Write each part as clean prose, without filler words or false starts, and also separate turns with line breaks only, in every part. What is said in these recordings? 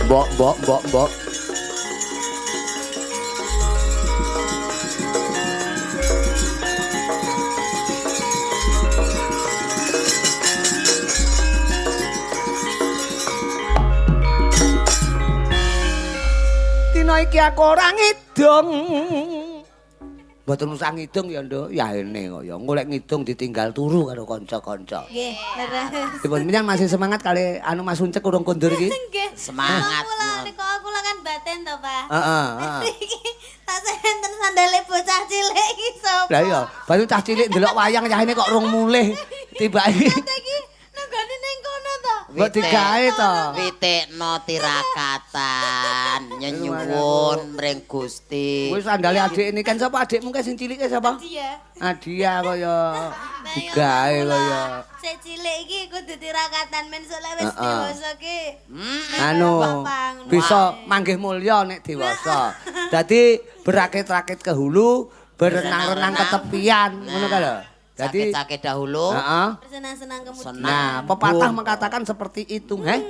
Mbok mbok mbok mbok. Dina iki aku ora ngidung. Mboten usah ngidung ya, Nduk. Ya ene kok ya. Engko lek ngidung ditinggal turu karo kanca-kanca.
Nggih, leres.
Dipun minyan masih semangat kali anu Mas Uncek urung kondur iki.
Nggih.
Semangat.
Kula niku aku lah kan baten to, Pak.
Heeh, heeh.
Iki tak enten sandale bocah cilik iki sapa?
Lah iya, baru cah cilik ndelok wayang yahene kok rung mulih. Tibake
Iki nenggone ning kono to.
mbok digawe to.
Witekno tirakatan nyenyuwun mring Gusti.
Kuwi sandale adik ini kan sapa adikmu kae sing cilike sapa?
Dia.
Adia kaya digawe kaya
Sik cilik iki kudu tirakatan men sok lek wis
Heeh.
dewasa ki.
anu
Bapak ngono.
bisa manggih mulya nek dewasa. Dadi berakit-rakit ke hulu, berenang-renang ke tepian, ngono ka lho. Dadi
Sakit-sakit dahulu.
heeh.
Bersenang-senang kemudian.
Senang.
Nah, pepatah mengatakan seperti itu, heh.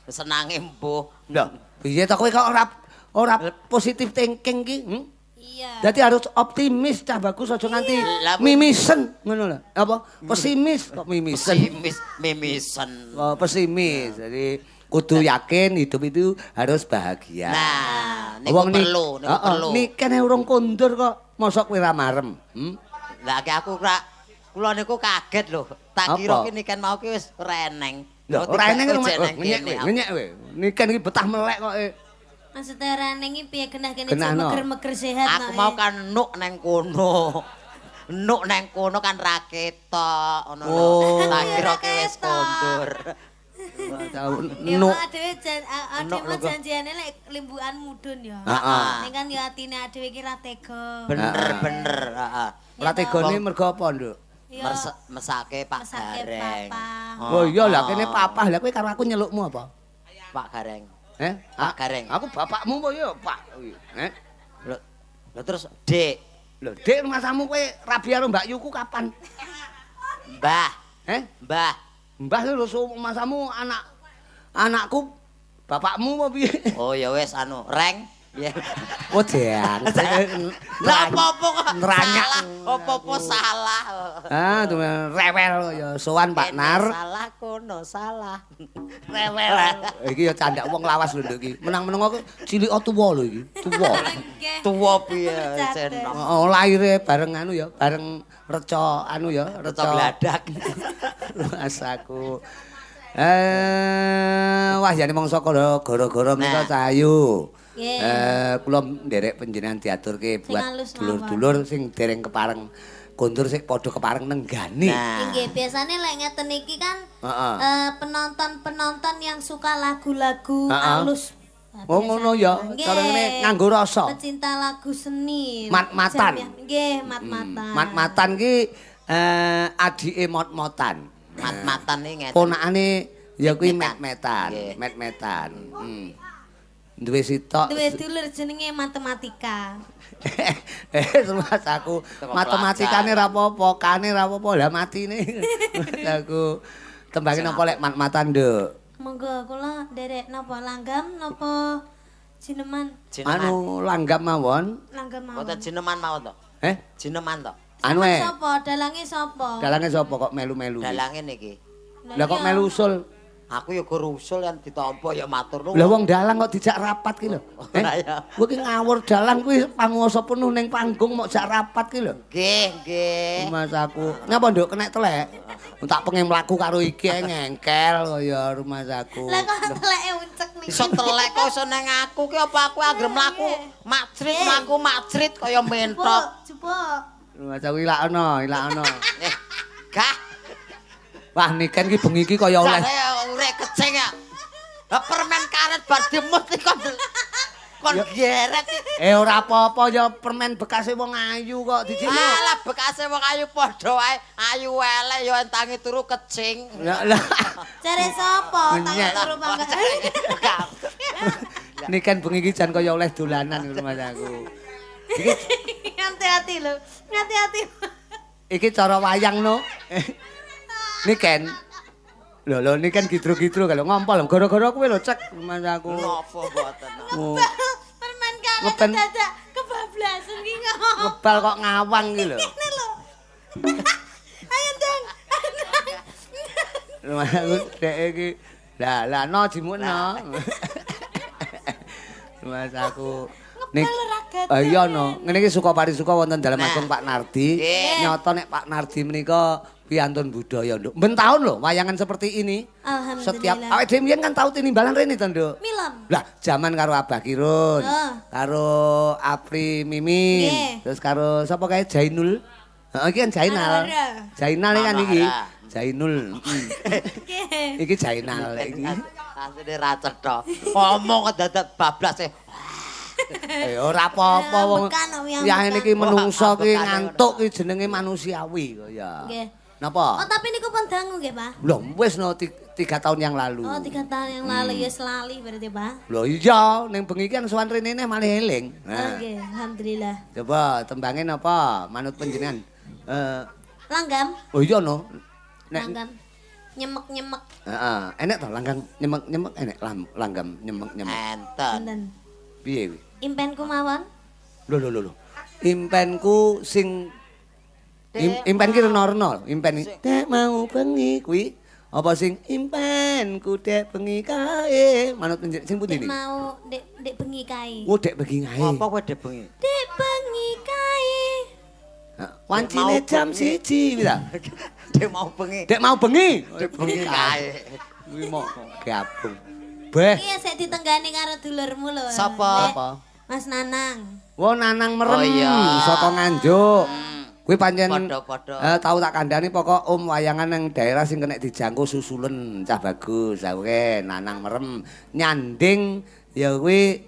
Senange mbuh.
Lho, piye to kowe kok ora positif thinking ki? Hmm?
Iya.
Dadi harus optimis cah bagus aja nganti
Lah, Bu.
mimisen ngono lho. Apa? Pesimis kok mimisen.
Pesimis mimisen.
Oh, pesimis. Jadi kudu yakin hidup itu harus bahagia.
Nah, niku
Wong
perlu, niku
Heeh,
perlu.
Niken urung kondur kok, mosok kowe ra marem. Hmm?
Lah ki aku ora kula niku kaget lho. Tak
Apa?
kira ki niken mau ki wis ora eneng.
Lho, ora eneng
kok
rumah. Ngenyek kowe, ngenyek kowe. Niken iki betah melek kok.
Maksudnya ora neng iki piye genah kene
Genah, no.
meger-meger sehat
Aku mau kan nuk neng kono. Nuk neng kono kan ra ketok ngono lho.
Oh.
Tak kira ki wis kondur.
Ya
Nuk.
adewe
Nuk
adewe
lho, kok.
janjiane lek limbukan mudun ya.
Heeh.
Ning kan ya atine adewe iki ra tega.
Bener
Heeh.
bener, heeh.
Ora tegone mergo apa, Nduk?
Ya,
Mesake Pak
Mesake
Gareng.
papa.
Oh iya lah kene papah. Lah kowe karo aku nyelukmu apa?
Pak Gareng.
Eh?
Pak Gareng.
Aku bapakmu apa ya, Pak? Eh?
Lho, lho terus Dik,
Lho, Dik masamu kowe rabi karo Mbak Yuku kapan?
Mbah,
Eh?
Mbah.
Mbah lho masamu anak anakku bapakmu apa piye?
Oh ya wis anu, Reng. Ya.
Oh, jan.
Lah apa-apa kok
Neranyak.
salah, apa-apa salah.
Ah, tuh rewel ya sowan Pak
Kene
Nar.
Salah kono salah.
Rewel. Iki ya candak wong lawas lho nduk iki. Menang-menang aku cilik tuwa lho iki. Tuwa.
Nggih.
Tuwa piye
Catet.
jen.
Oh, lahire bareng anu ya, bareng reca anu ya,
Reca gladak.
Mas aku. Wah jane mangsa kala gara-gara menika
Nah.
cahayu.
Nggih.
Kula nderek panjenengan diaturke
Sing
buat
alus
dulur-dulur sing dereng kepareng kondur sik padha kepareng nenggani.
Nah.
Nggih, biasane lek ngeten iki kan
Heeh.
penonton-penonton yang suka lagu-lagu
Heeh.
alus. Nah,
Oh ngono ya,
biasanya.
cara ngene
Nggih.
nganggo rasa.
Pecinta lagu seni.
Mat-matan.
Nggih, mat-matan.
Mat-matan ki adike mot-motan.
Mat-matan iki ngeten.
Ponakane ya kuwi
Met-metan.
met-metan,
Nggih.
met-metan. Duwe sitok.
Duwe dulur jenenge matematika.
Mas aku
Teko
matematikane ra apa-apa, kane ra apa-apa, lah matine. Aku tembange napa lek mat-matan, Nduk?
Monggo kula nderek napa langgam napa jineman
Jineman.
Anu langgam mawon.
langgam mawon.
Mboten jineman mawon to.
Eh,
Jineman to.
anu eh.
Sapa dalange sapa?
Dalange sapa kok melu-melu?
Dalange niki.
Lah kok melu usul?
Aku ya gur usul yang ditampa ya matur nuwun.
Lah wong dalang kok dijak rapat ki lho. Eh,
Lah ya.
kowe ki ngawur dalang kuwi panguwasa penuh ning panggung mok jak rapat ki lho.
Nggih, nggih.
Mas aku. Ngapa nduk kenek telek? Tak pengen mlaku karo iki ae ngengkel kaya rumah aku.
Lah kok teleke uncek niki.
Iso telek kok iso nang aku ki apa aku anggere mlaku macrit mlaku macrit kaya mentok.
Jupuk, jupuk.
Rumah aku ilakno, ilakno.
Eh, gah.
Wah niken ki bengi iki kaya oleh
Jare urek kecing ya. Lah permen karet bar dimut iki kon geret iki.
Eh ora apa-apa ya permen bekase wong ayu kok dijino.
Alah bekase wong ayu padha wae, ayu elek ya entangi turu kecing.
Lah lah.
Jare sapa? Tangi
Ngenyek.
turu bangga.
Niken bengi iki jan kaya oleh dolanan rumah aku. Iki
Hati-hati lho. Hati-hati.
iki cara wayang no. Niken. Lho lho ini kan gidro-gidro kalau ngompol gara-gara kowe lho cek mas aku.
Napa mboten?
Permen karet dadak kebablasan ki ngomong.
Ngebal kok ngawang ki lho.
Ngene lho. Ayo ndang.
Lho aku dhek iki. Lah lah no jimukno. Mas aku nek iya no, ngene iki suka parisuka wonten dalem agung Pak Nardi. Nyata nek Pak Nardi menika piantun budaya, Nduk. Ben taun lho wayangan seperti ini.
Alhamdulillah.
Setiap awake dhewe mbiyen kan tau tinimbalan rene to, Nduk.
Milem.
Lah, jaman karo Abah Kirun, karo Apri Mimin, terus karo sapa kae Jainul. Heeh, iki kan Jainal. Jainal iki kan iki. Jainul. Iki Jainal iki.
Asline ra cetha. Ngomong dadak bablas e.
Ora apa-apa wong. Ya ngene iki menungso ki ngantuk ki jenenge manusiawi kok ya.
Nggih.
Napa?
Oh, tapi niku pun dangu nggih, Pak.
Lho, wis no 3 tahun yang lalu.
Oh, 3 tahun yang lalu ya selali berarti, Pak.
Lho iya, ning bengi iki kan sowan rene neh malih eling.
Oh, nggih, alhamdulillah.
Coba tembange napa? Manut panjenengan.
Langgam.
Oh iya no. Nek
langgam nyemek-nyemek.
Heeh, enek to langgam nyemek-nyemek enek langgam nyemek-nyemek.
Enten.
Piye kuwi?
Impenku mawon.
Lho lho lho. Impenku sing impen ki rena-rena, impen dek mau bengi kuwi apa sing impenku dek bengi kae manut sing pundi niki?
Mau dek bengi kae.
Oh, dek bengi kae.
Apa kowe dek bengi?
Dek bengi kae.
Wancine jam 1 kuwi ta.
Dek mau bengi.
Dek mau bengi.
Dek bengi kae.
Kuwi mok gabung. Beh.
Iya sik ditenggani karo dulurmu lho.
Sapa?
Mas Nanang.
Wo Nanang merem saka Nganjuk. Kuwi pancen
padha-padha.
Tau tak kandhani pokok om wayangan nang daerah sing kena dijangkau susulen cah bagus. Ha oke Nanang merem nyanding ya kuwi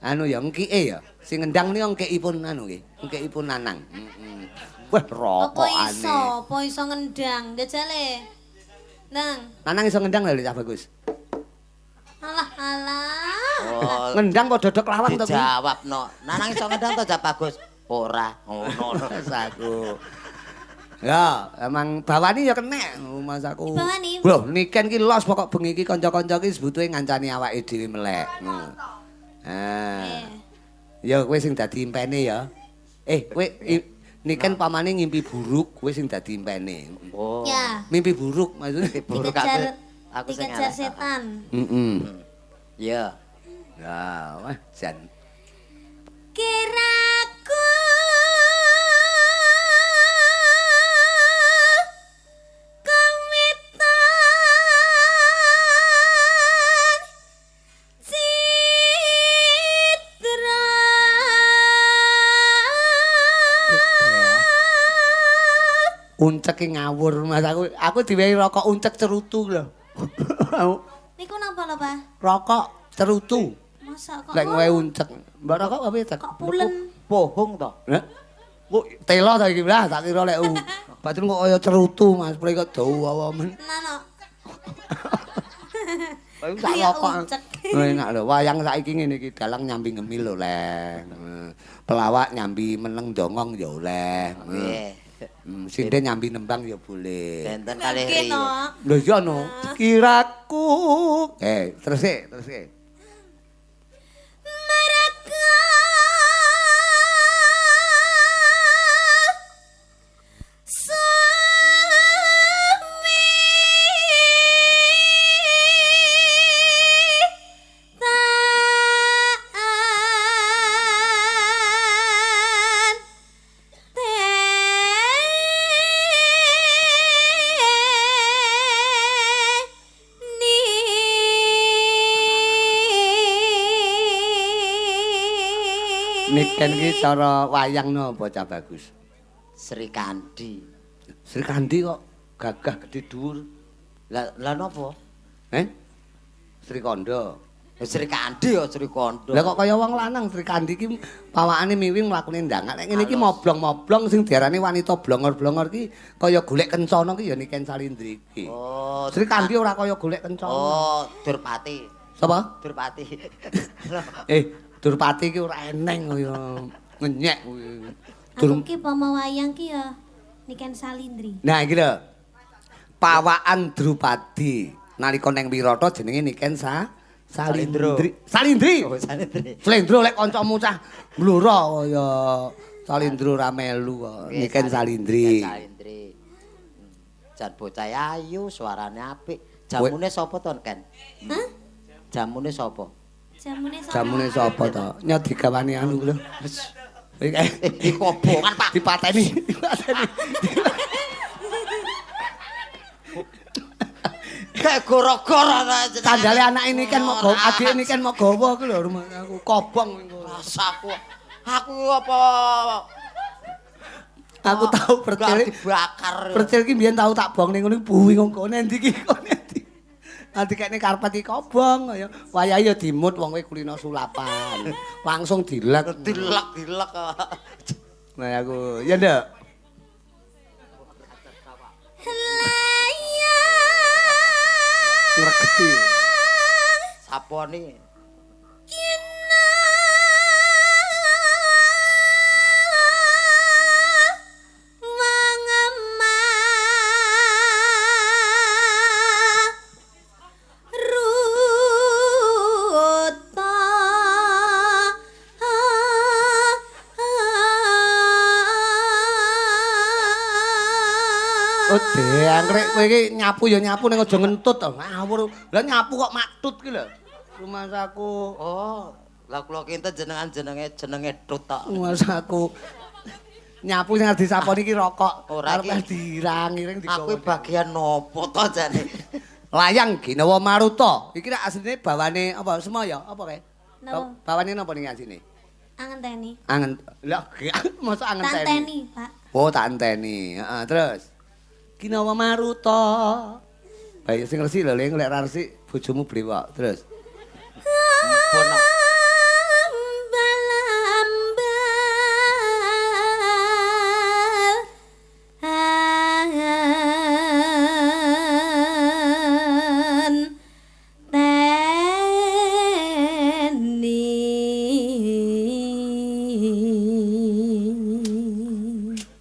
anu ya engkike ya. Sing ngendang niku engkikipun anu nggih, engkikipun Nanang. Heeh. Wah rokokane.
Apa iso? Apa iso ngendang jajale? Nang.
Nanang iso ngendang lho cah bagus.
Alah alah.
Oh,
ngendang apa dodok lawang to kuwi?
Dijawabno. Nanang iso ngendang to cah bagus? Ora, ngono
aku. Ya, emang bawani ya kenek Mas aku.
Bawani.
Lho, niken ki los pokok bengi iki kanca-kanca ki sebutuhe ngancani awake dhewe melek. Heeh. Ya kowe sing dadi impene ya. Kowe niken pamane ngimpi buruk, kowe sing dadi impene.
Oh.
Ya.
Mimpi buruk maksudnya.
Buruk aku sing
dikejar setan.
Heeh.
Iya.
Ya, wah jan.
Kiraku kawitan citra
uncek ki ngawur Mas aku diwehi rokok uncek cerutu lho.
Niku napa lho Pak?
Rokok cerutu.
Masa kok
lek ngowe uncek. Mbak rokok apa ya?
Kok pulen?
Bohong to.
Hah? Kok telo ta iki lah tak kira lek batun kok kaya cerutu Mas, pre kok dawa men.
Nah no.
Kaya sak rokok. Enak lho, wayang saiki ngene iki dalang nyambi ngemil lho, Leng. Pelawak nyambi meneng dongong ya oleh.
Nggih.
Sinden nyambi nembang ya boleh.
Benten kalih ri.
Lho iya no. Kiraku. Terus e, terus e. Niken ki cara wayang napa cah bagus?
Sri Kandi.
Sri Kandi kok gagah gedhe dhuwur.
Lah lah napa?
Sri Kandha.
Sri Kandi ya Sri Kandha.
Lah kok kaya wong lanang Sri Kandi ki pawakane miwing mlakune ndangak. Nek ngene iki moblong-moblong sing diarani wanita blongor-blongor ki kaya golek kencana ki ya Niken Salindri iki.
Oh,
Sri Kandi ora kaya golek kencana.
Oh, Durpati.
Sapa?
Durpati.
Durpati ki ora eneng kaya ngenyek kuwi.
Aku ki pomo wayang ki ya Niken Salindri.
Nah iki lho. Pawakan Drupadi. Nalika neng Wirata jenenge Niken
Salindro.
Salindri. Salindri.
Oh, Salindri.
Slendro lek kancamu cah mbloro kaya Salindro ra melu kok. Niken Salindri.
Niken Salindri. Jan bocah ayu, suarane apik. Jamune sapa to, Ken?
Hah?
Jamune sapa?
Jamune sapa?
Jamune sapa to? Nyot digawani anu lho.
Iki kobongan, Pak.
Dipateni, dipateni.
Kayak goro-goro ta.
Sandale anak ini kan mau gawa, adik ini kan mau gawa ku lho rumah aku kobong engko.
Rasaku. Aku apa
Aku tau percil
dibakar.
Percil ki mbiyen tau tak bong ning ngono buwi kok endi iki kok endi. Nanti kene karpet iki kobong kaya wayahe ya dimut wong kowe kulino sulapan. Langsung dilek.
Dilek-dilek.
Nah aku ya ndak. Ngregeti.
Sapone.
Oh, dengkrek kowe iki nyapu ya nyapu ning aja ngentut to. Ngawur. Lah nyapu kok maktut ki lho. Rumasaku.
Oh, lah kula kinten jenengan jenenge tut tok.
Rumasaku. Nyapu sing arep disaponi iki rokok.
Ora
Arep dirang-iring digawa.
Aku bagian nopo to jane?
Layang Ginawa Maruta. Iki rak asline bawane apa Semaya? Apa kae?
Napa?
Bawane napa ning asline?
Angenteni.
Angen. Lah, mosok angenteni.
Tanteni, Pak.
Oh, tak enteni. Heeh, terus. Ginawa Maruta. Baik sing resik lho, Ling, lek ra resik bojomu brewok. Terus.
Ampun.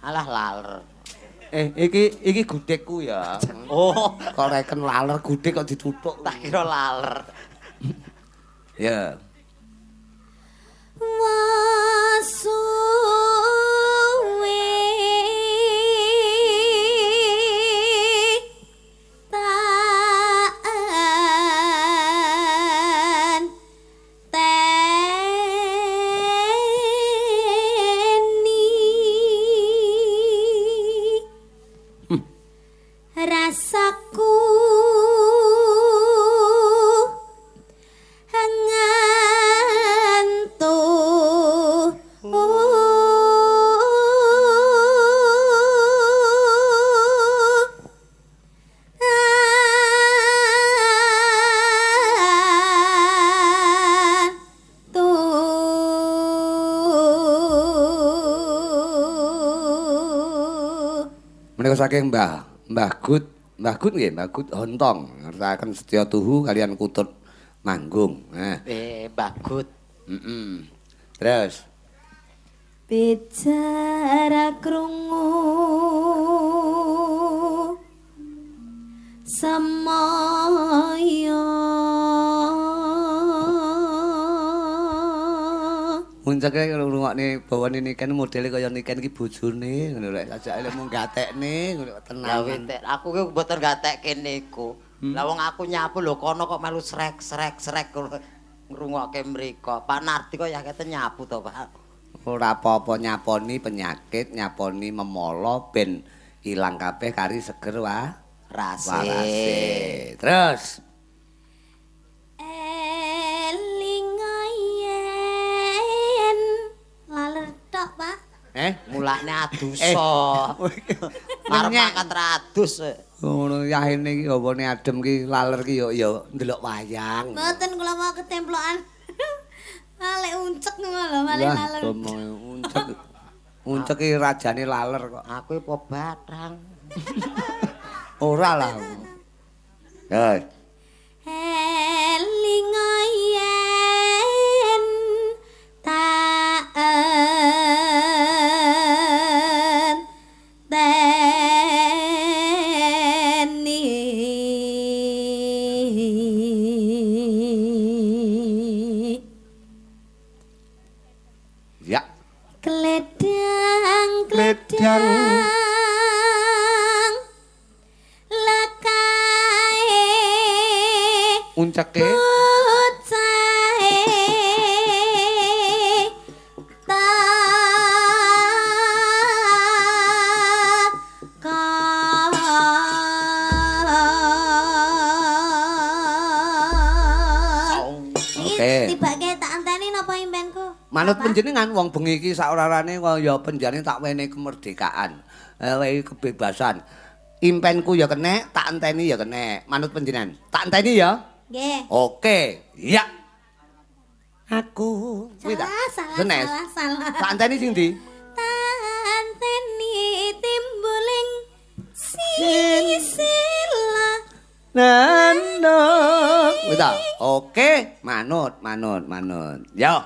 Alah laler.
Iki gudegku ya.
Oh,
kok reken laler gudeg kok dituthuk.
Tak kira laler.
Ya.
Wasuwe taan teni rasaku ngantuk
Menika saking Mbah Gut, Mbah Gut nggih, Mbah Gut Hontong, ngertakaken setya tuhu kalian kutut manggung. Nah.
Mbah Gut.
Heeh. Terus
bicara krungu semaya.
Unceke ngrungokne bawane Niken modele kaya Niken iki bojone ngono lek sajake lek mung gatekne ngono tenang.
Lah aku ki mboten gatekke niku. Lah wong aku nyapu lho kono kok melu srek-srek-srek ngrungokke mriko. Pak Nardi kok ya kete nyapu to, Pak.
Ora apa-apa nyaponi penyakit, nyaponi memolo ben ilang kabeh kari seger wa
rase.
Terus
eling yen laler tok, Pak.
Mulane adusa. Arep mangkat ra adus.
Ngono yahene iki hawane adem ki laler ki ya ndelok wayang.
Mboten kula mau ketemplokan. Malih uncek ngono lho, malih laler.
Uncek. Uncek ki rajane laler kok.
Aku apa bathang.
Ora lah. Ya.
Eling yen taen teni.
Unceke.
Bocahe takon.
Oke.
Tibake tak anteni napa impenku?
Manut panjenengan wong bengi iki saorarane kaya penjane tak wenehi kemerdekaan, wenehi kebebasan. Impenku ya kenek, tak enteni ya kenek. Manut panjenengan. Tak enteni ya.
Nggih.
Oke, iya. Aku kuwi ta?
Salah, salah, salah, salah.
Tak enteni sing ndi?
Tak anteni timbuling sisila.
Nano. Kuwi ta? Oke, manut, manut, manut. Yo.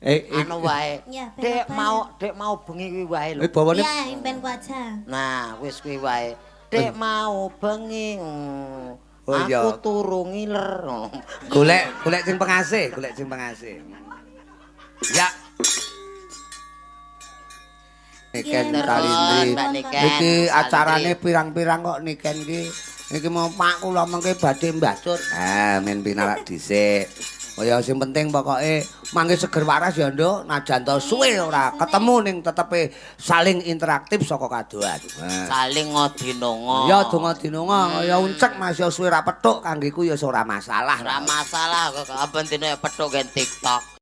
Anu wae.
Ya,
Dek
ben
mau, dek mau bengi kuwi wae lho.
Bawane
Ya, impenku aja.
Nah, wis kuwi wae. Dek mau bengi.
Oh, iya.
Aku turu ngiler.
Golek, golek sing pengasih, golek sing pengasih. Ya. Niken
Nggih,
Kalindri.
Mbak Niken.
Iki acarane pirang-pirang kok Niken iki. Iki mau Pak kula mengke badhe mbacur. Ah, men pinarak dhisik. Kaya sing penting pokoke mangke seger waras ya, Nduk. Najan to suwe ora ketemu ning tetepe saling interaktif saka kadohan. Nah.
Saling ngodinonga.
Ya donga dinonga kaya uncek Mas ya suwe ra petuk kanggeku ya ora masalah.
Ora masalah kok aben dina ya petuk gen TikTok.